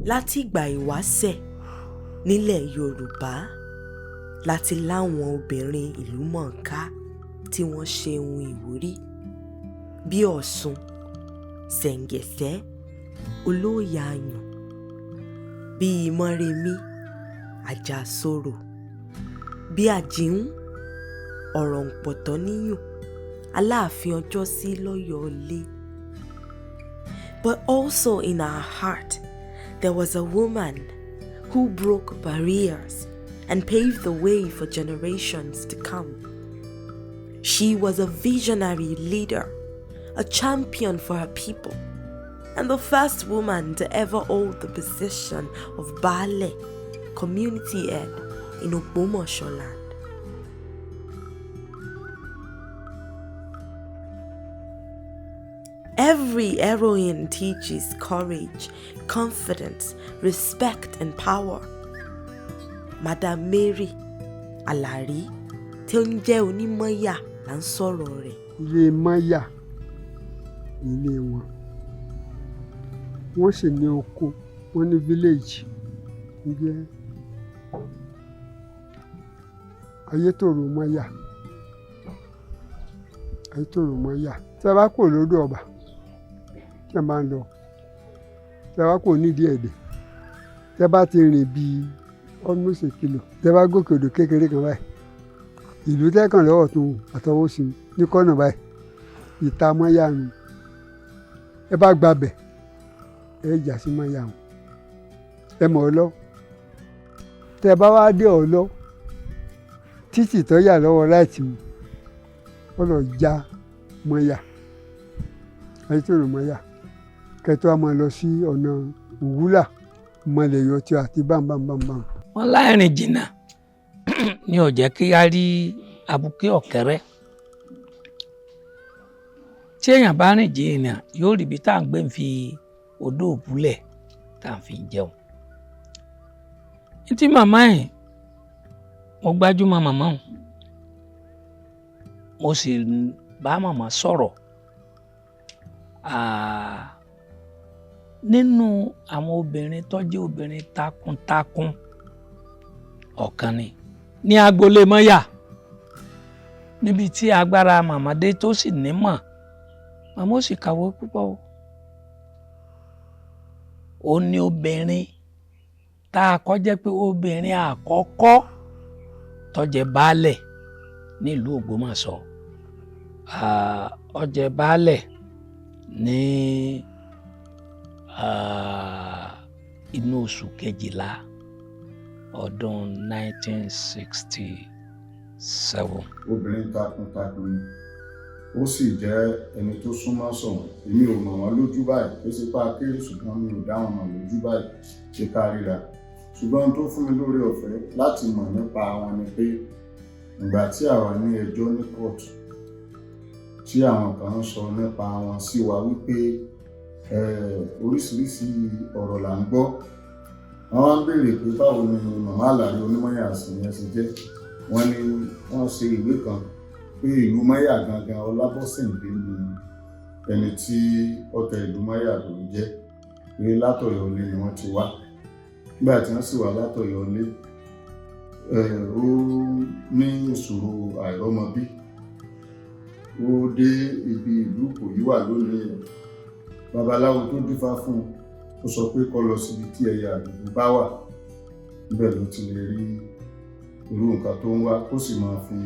Látìgbà ìwáṣẹ̀ nílẹ̀ Yorùbá láti láwọn obìnrin ìlúmọ̀ọ́ká tí wọ́n ṣe ohun ìwúrí bí Ọ̀ṣun, Ṣẹ̀ǹgẹ̀sẹ̀, Olóòyàyàn, bíi Mọ́remí Àjàsorò, bíi Àjìún, Ọ̀rọ̀ǹpọ̀tọ́níyùn, Aláàfin ọjọ́sí lọ́yọ̀ọ́-lé. But also in our heart, there was a woman who broke barriers and paved the way for generations to come. She was a visionary leader, a champion for her people, and the first woman to ever hold the position of Baale, community head in Ogbomoso land. Every heroine teaches courage, confidence, respect, and power. Madam Mary Alari tí ó ń jẹ́ Onímọ̀yà là ń sọ̀rọ̀ rẹ̀. Ilé mọ́yà ilé wọn, wọ́n sì ní oko, wọ́n ní village ń jẹ́ Ayétòrò Mọ́yà, Ayétòrò Mọ́yà. Tí a bá kúrò lódò ọba, tí a bá ń lọ, tí a bá kúrò nídìí ẹ̀dẹ̀, tí a bá ti rìn bíi almost a kilo, tí a bá gòkè odò kékeré kan báyìí, ìlú tẹ́kàn lọ́wọ́ tún àtọwọ́ sí ní kọ́nà báyìí, ìta Mọ́yà nù. Ẹ bá gbabẹ̀, ẹ jà sí Mọ́yà hùn, ẹ mọ̀ ọ́ lọ. Tẹ́ ẹ bá wá dé Ọ̀lọ́, títì tó yà lọ́wọ́ láìtì mu, ó lọ já Mọ́yà, Ayétòrò Mọ́yà, kẹ́tọ́ a máa lọ sí ọ̀nà Òwúlà, Mọ̀lẹ́yọ̀tì àti bámbámbámbám. Wọ́n láìrìn jìnnà ní ó jẹ́ kí á rí abuké ọ̀kẹ́rẹ́. Tí èèyàn bá rìn jìnnà yóò rí ibi tá à ń gbé ń fi odó òbúlẹ̀ tá à ń fi jẹun. Ní tí màmá ẹ̀, mo gbájúmọ̀ màmá òun, mo sì bá màmá sọ̀rọ̀. Nínú àwọn obìnrin tó jẹ́ obìnrin takuntakun ọ̀kan ni ní agboolé Mọ́yà, níbi tí agbára màmá dé tó sì nímọ̀. Màmá ó sì kàwé púpọ̀ o. Ó ní obìnrin tá a kọ́ jẹ́ pé obìnrin àkọ́kọ́ tó jẹ́ baálẹ̀ nílùú Ògbómọ̀ṣọ́. Ó jẹ́ baálẹ̀ ní inú oṣù kejìlá ọdún 1967. Obìnrin takuntakun ni, ó sì jẹ́ ẹni tó súnmọ́ Ṣọ̀ún. Èmi ò mọ̀ wọ́n lójú báyìí, ó ṣe pa kéré, ṣùgbọ́n mi ò dá wọn mọ̀ lójú báyìí ṣe ká ríra. Ṣùgbọ́n ohun tó fún mi lórí ọ̀fẹ́ láti mọ̀ nípa wọn ni pé ìgbà tí àwa ní ẹjọ́ ní kóòtù, tí àwọn kan ń sọ nípa wọn sí wa wípé oríṣiríṣi ọ̀rọ̀ là ń gbọ́. Wọ́n wá ń béèrè pé báwo ni màmá Àlàrí Onímọ̀yà sì yẹn ṣe jẹ́. Wọ́n ní wọ́n ṣe ìwé kan pé ìlú Mọ́yà gangan Ọlábọ̀sìndé ni ẹni tí ó tẹ ìlú Mọ́yà ló ń jẹ́, pé látọ̀yọ́lé ni wọ́n ti wá. Nígbà tí wọ́n sì wá látọ̀yọ́lé, ó ní ìṣòro àìrọ́mọbí. Ó dé ibi ìlú Ìkòyí wà lónìí yẹn. Babaláwo tó dífá fún un, ó sọ pé kó lọ síbi tí ẹyẹ àdùbí bá wà, níbẹ̀ ló ti lè rí irú nǹkan tó ń wá, kó sì máa fi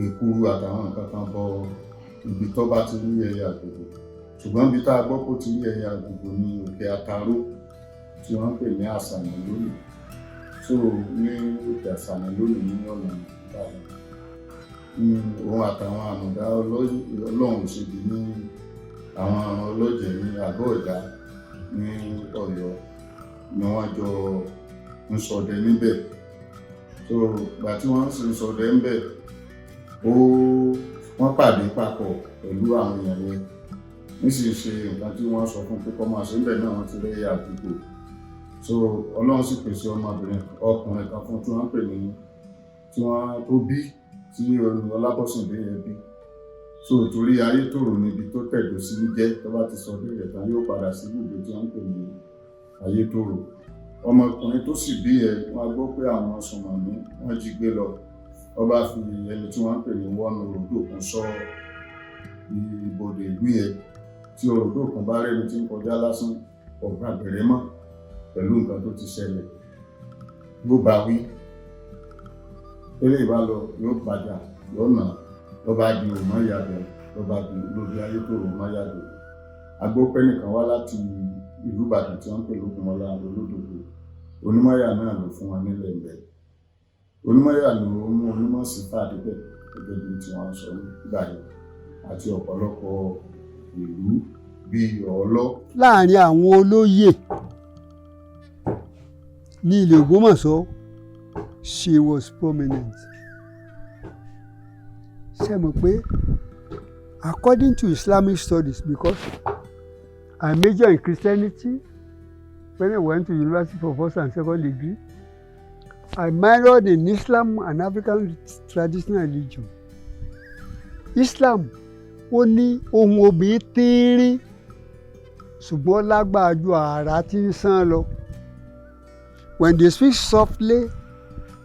èkuru àtàwọn nǹkan kan bọ ibi tó bá ti rí ẹyẹ àdùbí. Ṣùgbọ́n ibi tá a gbọ́ kó ti rí ẹyẹ àdùbí ní Òkè Àtàró tí wọ́n ń pè ní Àsànà lónìí. So ní Òkè Àsànà lónìí ní ọ̀nà Ìbàdàn, òun àtàwọn àmọ̀dá Ọlọ́run òṣèbí ní àwọn ọlọ́jẹ̀ ní Àgọ́ Ọ̀já ní Ọ̀yọ́ ni wọ́n jọ ń ṣọdẹ níbẹ̀. So ìgbà tí wọ́n sì ń ṣọdẹ níbẹ̀, wọ́n pàdé papọ̀ pẹ̀lú àwọn èèyàn yẹn. Nísìnyí ṣe nǹkan tí wọ́n sọ fún pé kó máa ṣe níbẹ̀ náà, wọ́n ti rẹ́yà àdúgbò. So Ọlọ́run sì pèsè ọmọbìnrin ọkùnrin kan fún tí wọ́n ń pè ní tí wọ́n tó bí tí Ọlábọ̀sìndé yẹn bí. So torí Ayétòrò níbi tó tẹ̀dó sí ń jẹ́, tó bá ti sọ dé rẹ̀ tán yóò padà sí ibùdó tí wọ́n ń pè ní Ayétòrò. Ọmọkùnrin tó sì bí ẹ, wọ́n gbọ́ pé àwọn sùnmọ̀mí wọ́n jí gbé lọ. Ọba fi ẹni tí wọ́n ń pè ní wọ́n Òròdòkun sọ ibodè ìlú yẹn. Tí Òròdòkun bá rẹ́ni tí ń kọjá lásán, ọ̀gbà bẹ̀rẹ̀ mọ́ pẹ̀lú nǹkan tó ti ṣẹlẹ̀, yóò bá wí. Tẹ́lẹ̀ ìbá lọ, yóò padà lọ́nà ló bá di Òmọ́yàdọ̀, ló bá di lóbi Ayétòrò Òmọ́yàdọ̀. Agbópẹ́ nìkan wá láti ìlú Ìbàdàn tí wọ́n ń pè lógunmọ́lá olódòdó. Onímọ̀yà náà ló fún wọn nílẹ̀ ńbẹ̀. Onímọ̀yà ló mú onímọ̀ sí fàdé bẹ̀ gẹ́gẹ́ bí tí wọ́n sọ nígbà yẹn, àti ọ̀pọ̀lọpọ̀ ìlú bíi Ọ̀ọ́lọ́. Láàrin àwọn olóyè ní ilẹ̀ Ògbómọ̀ṣọ́, she was prominent. Ṣé mọ̀ pé according to Islamic studies, because I major in Christianity when I went to university for first and second degree, I minored in Islam and African traditional religion. Islam, ó ní ohun obìnrin tíírín, ṣùgbọ́n lágbára ju àrá tí ń sán lọ. When they speak softly,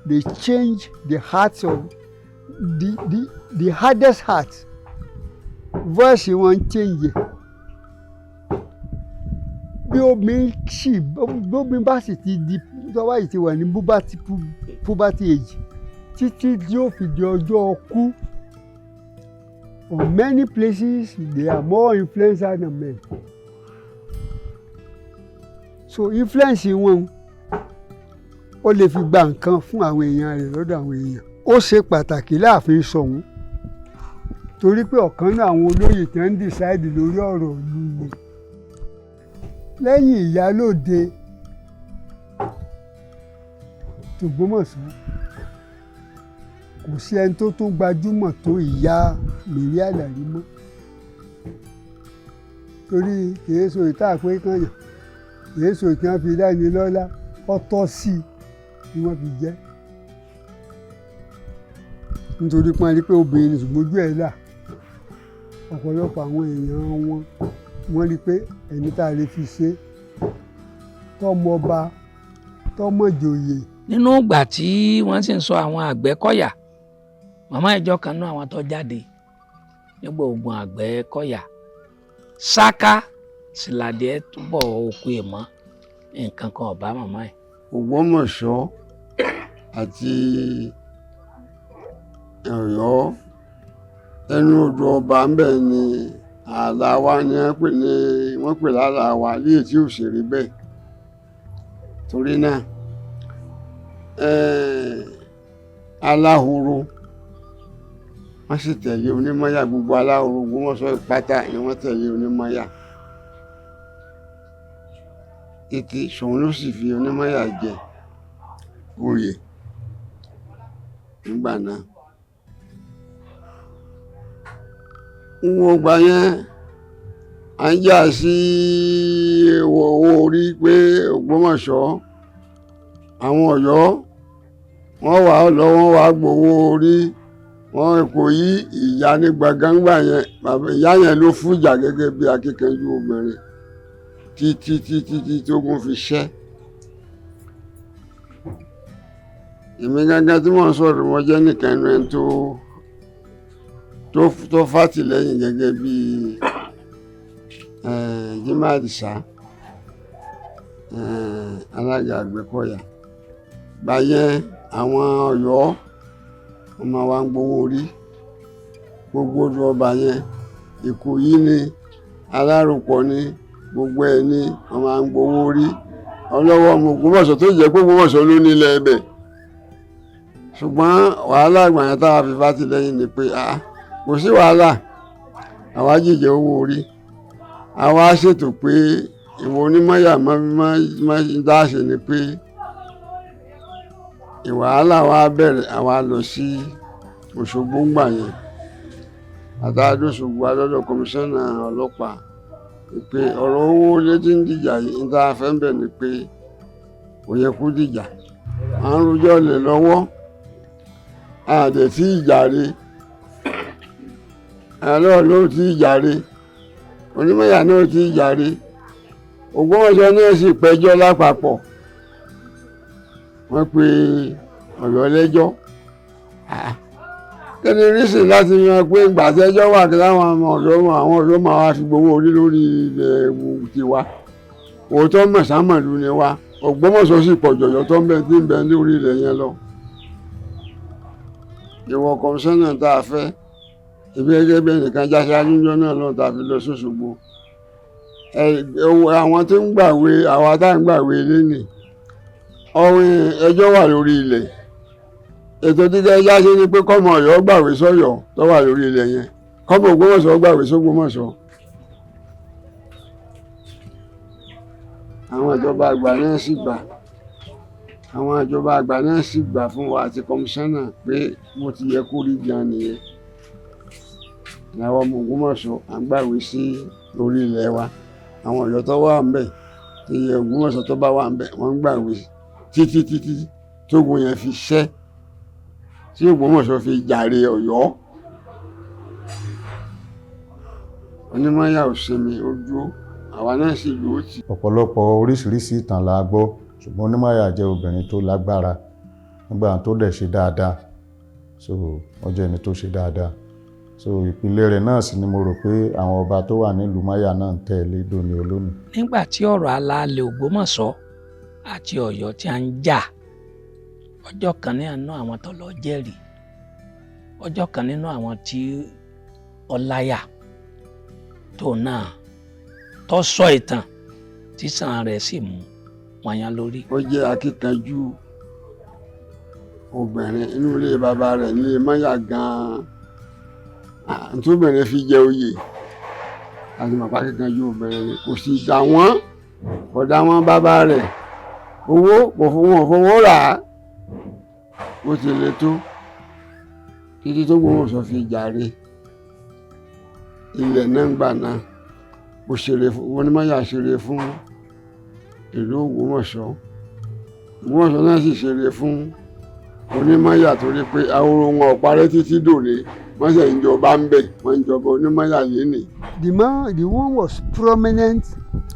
they change the hearts of the hardest heart. Voice wọn ń change. Bí obìnrin bá sì ti di tọ́wá yìí ti wà ní puberty age títí tí ó fi di ọjọ́ kú, for many places they are more influential than men. So influence wọn, ó lè fi gba nǹkan fún àwọn èèyàn rẹ̀ lọ́dọ̀ àwọn èèyàn. Ó ṣe pàtàkì láàfin Ṣọ̀ún, torí pé ọ̀kan náà àwọn olóyè tí wọ́n ń decide lórí ọ̀rọ̀ ìlú ni. Lẹ́yìn Ìyálóde tÒgbómọ̀ṣọ́, kò sí ẹni tó tún gbajúmọ̀ tó ìyá Mary Àlàrí mọ́, torí kìí so ìta pé kànyàn, kìí so ìtàn fi dání lọ́lá, ọtọ́ sí i ni wọ́n fi jẹ́, nítorí pọ́n rí pé obìnrin ni, ṣùgbọ́n ojú ẹ̀ là. Ọ̀pọ̀lọpọ̀ àwọn èèyàn wọn, wọ́n rí pé ẹni tá a lè fi ṣe tọmọba tọmọjòyè. Nínú ìgbà tí wọ́n sì ń sọ àwọn Àgbẹ̀kọ̀yà, màmá ìjọ kan náà àwọn tó jáde nígbà ogun Àgbẹ̀kọ̀yà, Ṣáká síládé túbọ̀ òkú ẹ̀ mọ́ nǹkan kan ọ̀bá màmá ẹ̀. Ògbómọ̀ṣọ́ àti Ọ̀yọ́, ẹnu odò ọba ń bẹ̀ ni ààlà wa ni wọ́n pè ní, wọ́n pè lára wa léyìí tí ò sì rí bẹ́ẹ̀. Torí náà, Aláhoro, wọ́n sì tẹ̀lé Onímọ̀yà. Gbogbo Aláhoro Ògbómọ̀ṣọ́ pátá ni wọ́n tẹ̀lé Onímọ̀yà títí. Ṣòun ló sì fi Onímọ̀yà jẹ oyè nígbà náà. N gbà yẹn, à ń jà sí owó orí pé Ògbómọ̀ṣọ́, àwọn Ọ̀yọ́, wọ́n wà á lọ, wọ́n wà á gbowó orí wọn kò yí ìyá ní gbàgángbà yẹn. Bàbá ìyá yẹn ló fújà gẹ́gẹ́ bí akíkanjú obìnrin títí títí tí tógun fi ṣẹ́. Èmi gángan tí mò ń sọ̀rọ̀, mo jẹ́ nìkan inú ẹni tó fàtìlẹ́yìn gẹ́gẹ́ bí Jimoh Adisa, alága Àgbẹ̀kọ̀yà. Gbà yẹn, àwọn Ọ̀yọ́, wọ́n máa wá ń gbowó orí gbogbo odò ọba yẹn. Ìkòyí ni, Alárùpọ̀ ni, gbogbo ẹ̀ ni wọ́n máa ń gbowó orí ọlọ́wọ́ ọmọ Ògbómọ̀ṣọ́, tó jẹ́ pé Ògbómọ̀ṣọ́ ló nílẹ̀ ẹbẹ̀. Ṣùgbọ́n wàhálà àgbà yẹn táwa fi fàtìlẹ́yìn ni pé kò sí wàhálà, àwa jíjẹ owó orí, àwa ṣètò pé ìwọ Onímọ̀yà má dá ṣe ni pé ìwàhálà wa bẹ̀rẹ̀. Àwa lọ sí Òṣogbo ńgbà yẹn, àtàdóṣogbo alọ́dọ̀ kọmíṣánná ọlọ́pàá pé ọ̀rọ̀ owó létí ń dìjà yìí, ń tá a fẹ́ ń bẹ̀ ni pé kò yẹ kó dìjà. À ń rojọ́ lè lọ́wọ́, àdẹ̀ tí ìjàre àlọ́ ló ti jàre, Onímọ̀yà náà ti jàre. Ògbómọ̀ṣọ́ náà sì pẹjọ́ lápapọ̀, wọ́n pe Ọ̀yọ́ lẹ́jọ́. Kí ni rísì láti yan pé gbàtẹ́jọ́ wà kí láwọn ọmọ Ọ̀yọ́, àwọn Ọ̀yọ́ máa wá fi gbowó orí lórí ilẹ̀ tiwa? Òótọ́ mọ̀sámọ̀lú ni wa, Ògbómọ̀ṣọ́ sì pọ̀ jọ̀yọ̀ tó ń bẹ tí ń bẹ lórí ilẹ̀ yẹn lọ. Ìwọ kọmíṣánná tá a fẹ́ ibi gẹ́gẹ́ bí ẹnìkan jáde ajúnjọ náà lọ́n tá a fi lọ sóṣogbo, àwọn tí ń gbàwé, àwa tá ń gbàwé lénìí, ọ̀hún ẹjọ́ wà lórí ilẹ̀. Ètò dídá ẹjá ṣe ni pé kọ́mọ Ọ̀yọ́ gbàwé sọ́yọ́ tó wà lórí ilẹ̀ yẹn, kọ́mọ Ògbómọ̀ṣọ́ gbàwé sógbómọ̀ṣọ́. Àwọn ìjọba àgbà náà sì gbà, àwọn ìjọba àgbà náà sì gbà fún wa àti kọmíṣánná pé mo ti yẹ kó rí gan nìyẹn. Làwọn ọmọ Ògbómọ̀ṣọ́ à ń gbàwé sí orí ilẹ̀ wa, àwọn Ọ̀yọ́ tó wà ń bẹ̀, tí Ògbómọ̀ṣọ́ tó bá wà ń bẹ̀, wọ́n ń gbàwé títí títí tógun yẹn fi ṣẹ́, tí Ògbómọ̀ṣọ́ fi jàre Ọ̀yọ́. Onímọ̀ọ́yà ò sinmi, ó dúró, àwa náà sì dúró tì. Ọ̀pọ̀lọpọ̀ oríṣiríṣi ìtàn la gbọ́, ṣùgbọ́n Onímọ̀ọ́yà jẹ́ obìnrin tó lágbára nígbà tó dẹ̀ ṣe dáadáa. So ó jẹ́ ẹni tó ṣe dáadáa. So ìpìlẹ̀ rẹ̀ náà sì ni mo rò pé àwọn ọba tó wà nílùú Máyà náà ń tẹ̀lé dòní olónìí. Nígbà tí ọ̀rọ̀ alaalẹ̀ Ògbómọ̀ṣọ́ àti Ọ̀yọ́ tí a ń jà, ọjọ́ kan ní àná àwọn tó lọ jẹ́rìí, ọjọ́ kan nínú àwọn tí ọláyà tó náà tó sọ ìtàn tíṣàn rẹ̀ sì mú wọ̀nyán lórí. Ó jẹ́ akíkanjú obìnrin inú ilé bàbá rẹ̀ nílé Máyà gan-an tóbìnrin fi jẹ oyè àti màpá akíkanjú obìnrin ni, kò sì dà wọ́n, kò dà wọ́n bàbá rẹ̀, owó kò fún wọn, fowó rà á, ó ti le tó títí tó Ògbómọ̀ṣọ́ fi jàre ilẹ̀ náà ń gbà náà. Ó ṣeré fún Onímọ̀ọ́yà, ṣeré fún ìlú Ògbómọ̀ṣọ́, Ògbómọ̀ṣọ́ náà sì ṣeré fún Onímọ̀ọ́yà torí pé ahoro wọn ò parẹ́ títí dòní, wọ́n sì ń jọba ń bẹ̀, wọ́n ń jọba Onímọ̀ọ́yà lénìí. The man, the one was prominent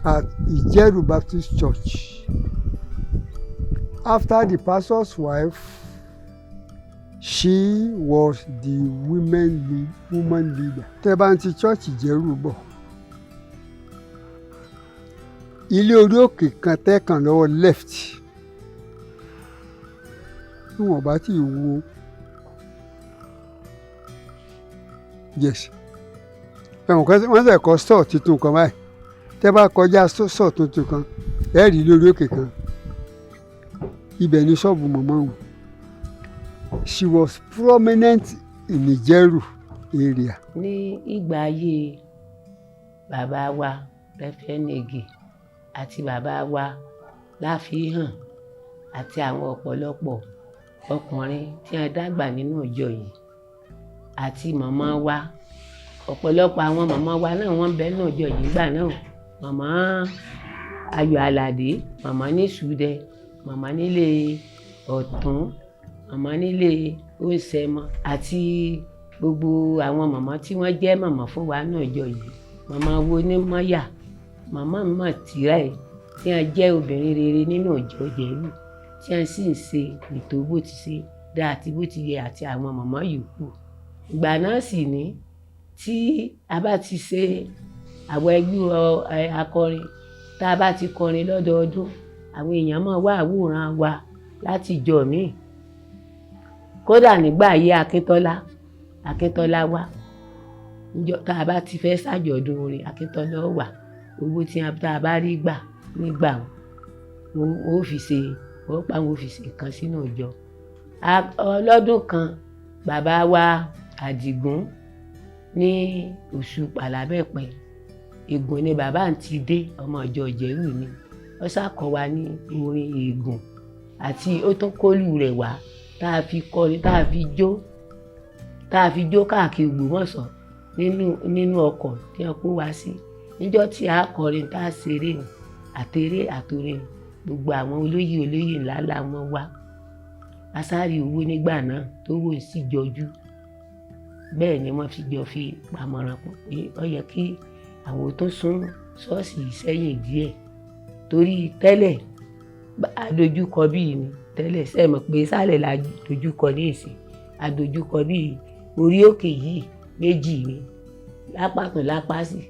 at Ijeru Baptist Church. After the pastor's wife, she was the woman leader. Tẹ́ bá ń ti church Ìjẹ̀rù bọ̀, ilé orí òkè kan tẹ́kàn lọ́wọ́ left, bí wọ́n bá ti wo, yes, ẹ̀wọ̀n kan wọ́n ṣe kọ́ store tuntun kan báyìí. Tẹ́ bá kọjá store tuntun kan, ẹ rí ilé orí òkè kan, ibẹ̀ ni ṣọ́ọ̀bù mọ̀mọ́ wọn. She was prominent in Ìjẹ̀rù area. Ní ìgbà ayé bàbá wa Rẹ́fẹ́nìgì àti bàbá wa Láfihàn àti àwọn ọ̀pọ̀lọpọ̀ ọkùnrin tí wọ́n dàgbà nínú ìjọ yìí àti màmá wa, ọ̀pọ̀lọpọ̀ àwọn màmá wa náà wọ́n ń bẹ nínú ìjọ yìí gbà náà. Màmá Ayọ̀ Àlàdé, màmá ní Sùdẹ, màmá nílé Ọ̀tún, màmá nílé Òǹsẹ̀mọ àti gbogbo àwọn màmá tí wọ́n jẹ́ màmá fún wa nínú ìjọ yìí. Màmá wo ní Mọ́yà, màmá mọ̀ tìrẹ tí wọ́n jẹ́ obìnrin rere nínú ìjọ Ìjẹ̀rù, tí wọ́n sì ń ṣe ètò bó ti ṣe dáa àti bó ti yẹ àti àwọn màmá yòókù. Ìgbà náà sì ní tí a bá ti ṣe àwọn ẹgbẹ́ akọrin, tá a bá ti kọrin lọ́dọọdún, àwọn èèyàn máa wá àwòrán wa láti ìjọ míì. Kódà nígbà ayé Akíntọ́lá, Akíntọ́lá wá. Níjọ́ tá a bá ti fẹ́ ṣàjọ̀dún orin, Akíntọ́lá ó wá. Owó tí a bá rí gbà nígbà wọn, ó fi ṣe, wọ́n pa wọn ó fi ṣe nǹkan sínú ìjọ. Ọlọ́dún kan, bàbá wa Àdìgún ní oṣù Pàlábẹ̀pẹ̀, Ègùn ni bàbá ń ti dé, ọmọ ìjọ Ìjẹ̀rù ni. Ó ṣàkọ wa ní orin Ègùn àti ó tún kólú rẹ̀ wá tá a fi kọrin, tá a fi jó, tá a fi jó káàkiri Ògbómọ̀ṣọ́ nínú ọkọ̀ tí wọ́n kó wa sí. Níjọ́ tí a kọrin tá a ṣeré àtẹré àtòrin, gbogbo àwọn olóyè olóyè ńlá la wọn wá. A sáré owó nígbà náà tó wò sí jọjú. Bẹ́ẹ̀ ni wọ́n fi jọ fi pamọ́ràn pọ̀ pé ó yẹ kí àwọn tó sún ṣọ́ọ̀ṣì sẹ́yìn díẹ̀. Torí tẹ́lẹ̀, àdojúkọ bíi ni tẹ́lẹ̀. Ṣe mọ̀ pé sálẹ̀ la dojúkọ ní ìsìn? Àdojúkọ bíi orí òkè yìí méjì ni, lápá kan, lápá sí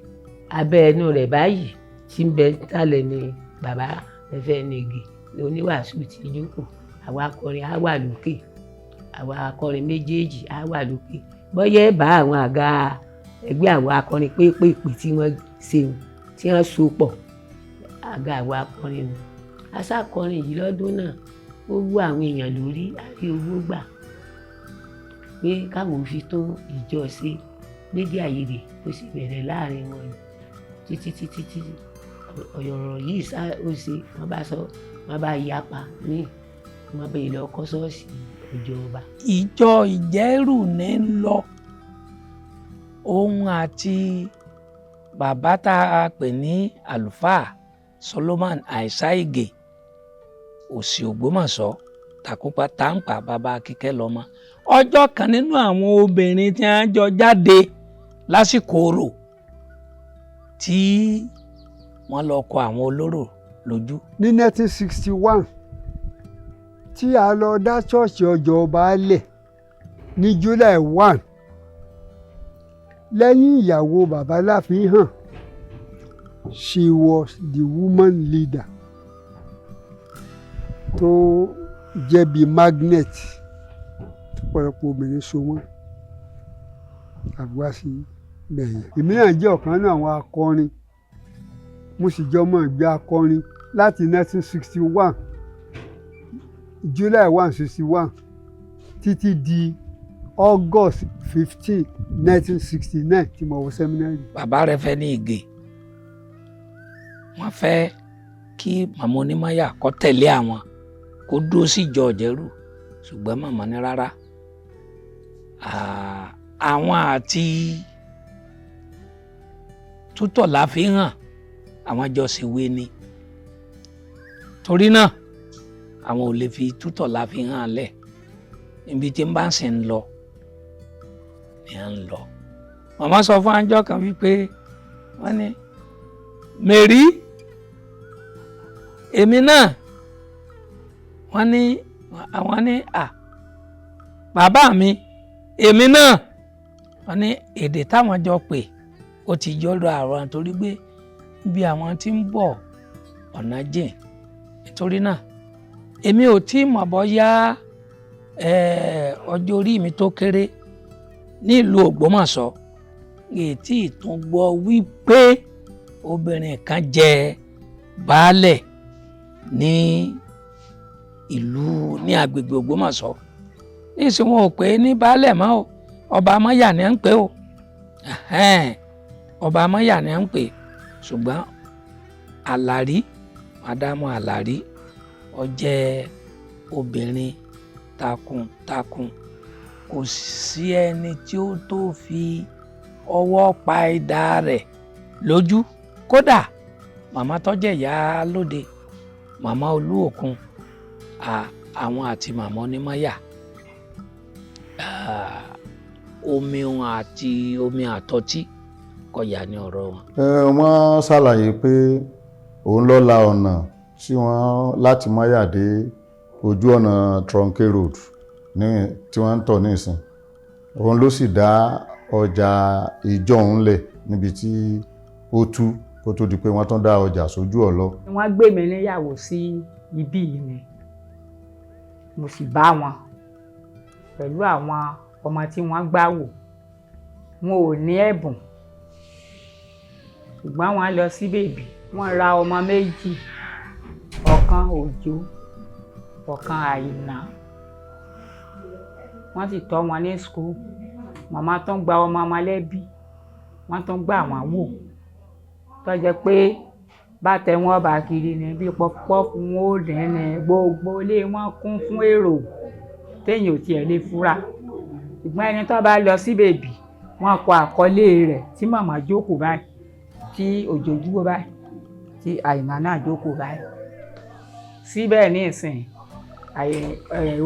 abẹ́ ẹnu rẹ̀ báyìí tí ń bẹ sálẹ̀ ni bàbá Reverend Ige oníwàásù ti jókòó. Àwa akọrin á wà lókè, àwa akọrin méjèèjì á wà lókè. Bọ́yá ẹ̀ bá àwọn àga ẹgbẹ́ àwọn akọrin pépèpé tí wọ́n ṣe, tí wọ́n so pọ̀, àga àwọn akọrin nù. Aṣákọrin yìí lọ́dún náà, ó wú àwọn èèyàn lórí. Àrí owó gbà pé káwọn ò fi tún ìjọ ṣe. Lédè àìyedè ó sì bẹ̀rẹ̀ láàrin wọn títí títí tí ọ̀rọ̀ yìí sá ó ṣe. Wọ́n bá sọ, wọ́n bá yapa ní wọ́n bá lọ kọ́ ṣọ́ọ̀ṣì ọjọ́ ọba. Ìjọ Ìjẹ́rù ní ń lọ, òun àti bàbá tá a pè ní àlùfáà Solomon Àìsá Ìgè, Òsì Ògbómọ̀ṣọ́, Tàkúpa Tàǹpà, bàbá Kíkẹ́ lọ́mọ. Ọjọ́ kan nínú àwọn obìnrin tí wọ́n jọ jáde lásìkò orò tí wọ́n lọ kọ àwọn olóró lójú. Ní 1961 tí a lọ dá ṣọ́ọ̀ṣì ọjọ́ ọba lẹ̀ ní July 1, lẹ́yìn ìyàwó bàbá Láfihàn, she was the woman leader tó jẹ́ bíi magnet tó pọ̀lọpọ̀ obìnrin so wọ́n àbúwá sí bẹ̀yẹn. Èmi náà jẹ́ ọ̀kan nínú àwọn akọrin, mo sì jẹ́ ọmọ ìgbé akọrin láti 1961, July 1 61 títí di August 15 1969 tí mo wọ seminary. Bàbá rẹ̀ fẹ́ ní Ìgè, wọ́n fẹ́ kí màmá onímọ̀yà kó tẹ̀lé àwọn, kó dúró sí ìjọ Ìjẹ̀rù, ṣùgbọ́n màmá ní rárá, àwọn àti tútọ̀ la fi hàn àwọn jọ ṣèwé ni. Torí náà, àwọn ò lè fi tútọ̀ la fi hàn lẹ̀. Níbi tí ń bá sì ń lọ ni à ń lọ. Màmá sọ fún àjọ kan wípé wọ́n ní Mary, èmi náà, wọ́n ní àwọn ní à bàbá mi, èmi náà, wọ́n ní èdè táwọn jọ pè ó ti jọ́dọ̀ àwọn, torí pé bí àwọn tí ń bọ̀ ọ̀nà jìn. Nítorí náà, èmi ò tí mọ̀ bóyá ọjọ́ orí mi tó kéré nílùú Ògbómọ̀ṣọ́ ètí ìtún gbọ́ wípé obìnrin kan jẹ baálẹ̀ ní ìlú, ní agbègbè Ògbómọ̀ṣọ́. Nísìnyí, wọn ò pè é ní baálẹ̀ mọ́ o, ọba amáyà ni à ń pè o. Ọba amáyà ni à ń pè, ṣùgbọ́n Àlàrí, Màdámù Àlàrí, ó jẹ́ obìnrin takuntakun. Kò sí ẹni tí ó tó fi ọwọ́ pa idà rẹ̀ lójú. Kódà màmá tó jẹ́ ìyá lóde, màmá Olúòkun, àwọn àti màmá onímọ̀yà, omi wọn àti omi àtọtí kọyà ní ọ̀rọ̀ wọn. Ẹ wọ́n ṣàlàyé pé òun ló la ọ̀nà tí wọ́n láti Mọ́yà dé ojú ọ̀nà Trunke Road ní tí wọ́n ń tọ̀ nísìn. Òun ló sì dá ọjà ìjọ òun lẹ̀ níbi tí ó tú, kó tó di pé wọ́n tún dá ọjà sójú ọ̀lọ́. Wọ́n gbé mi níyàwó sí ibí yìí ni mo sì bá wọn pẹ̀lú àwọn ọmọ tí wọ́n gbà wò. Wọn ò ní ẹ̀bùn, ṣùgbọ́n wọ́n lọ sí bèbí, wọ́n ra ọmọ méjì, ọ̀kan Òjó, ọ̀kan Àìná. Wọ́n sì tọ́ wọn ní school. Màmá tó ń gba ọmọ mọ̀lẹ́bí, wọ́n tún gbà wọ́n wò, tó jẹ́ pé bàtẹ wọn bá kiri ni bí pọfupọ́fù wọn ò dín ní. Gbogbo ilé wọn kún fún èrò téèyàn ò tiẹ̀ lè fura. Ṣùgbọ́n ẹni tó bá lọ sí bèbí, wọ́n kọ àkọlé rẹ̀ tí màmá jókòó báyìí, tí Òjó dúró báyìí, tí Àìná náà jókòó báyìí. Síbẹ̀ ní ìsìn,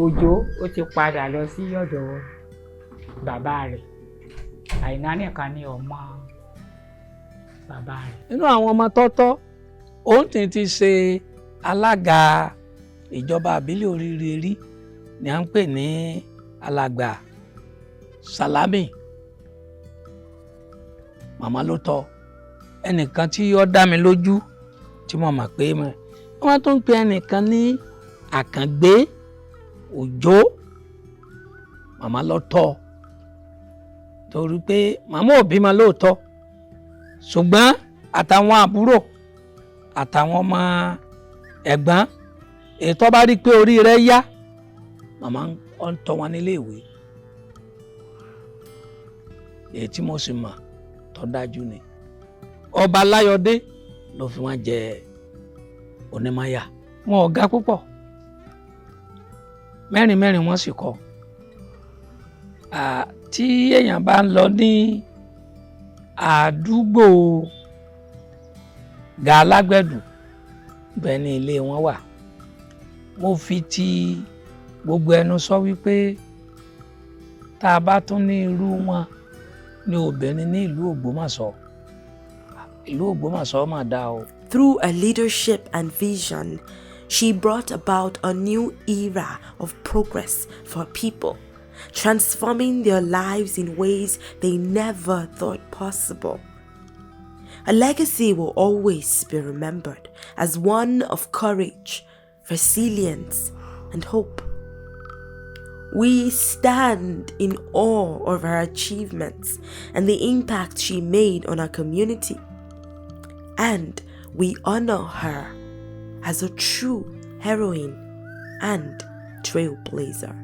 Òjó ó ti padà lọ sí ọ̀dọ̀ bàbá rẹ̀. Àìná nìkan ni ọmọ bàbá rẹ̀. Nínú àwọn ọmọ tọ́tọ́ Òun ti ṣe alága ìjọba àbílẹ̀ Oríire rí ni à ń pè ní Alàgbà Salami. Màmá ló tọ́ ẹnìkan tí ó dá mi lójú tí mo mọ̀ pé wọ́n tún ń pe ẹnìkan ní Àkàngbé Òjó. Màmá ló tọ́, torí pé màmá ò bímọ lóòótọ́, ṣùgbọ́n àtàwọn àbúrò àtàwọn ọmọ ẹ̀gbọ́n ètò bá rí pé orí rẹ̀ yá, màmá ń tọ́ wọn nílé ìwé. Èyí tí mo sì mọ̀ tó dájú ni Ọba Láyọ̀dé ló fi wọn jẹ Onímáyà. Wọn ò ga púpọ̀, mẹ́rin mẹ́rin wọ́n sì kọ́. Tí èèyàn bá ń lọ ní àdúgbò Gàlágbẹ̀dù, bẹ́ẹ̀ ni ilé wọn wà. Mo fi ti gbogbo ẹnu sọ wípé tá a bá tún ní irú wọn ní obìnrin ní ìlú Ògbómọ̀ṣọ́, ìlú Ògbómọ̀ṣọ́ mà dá o. Through her leadership and vision, she brought about a new era of progress for people, transforming their lives in ways they never thought possible. Her legacy will always be remembered as one of courage, resilience, and hope. We stand in awe of her achievements and the impact she made on our community. And we honor her as a true heroine and trailblazer.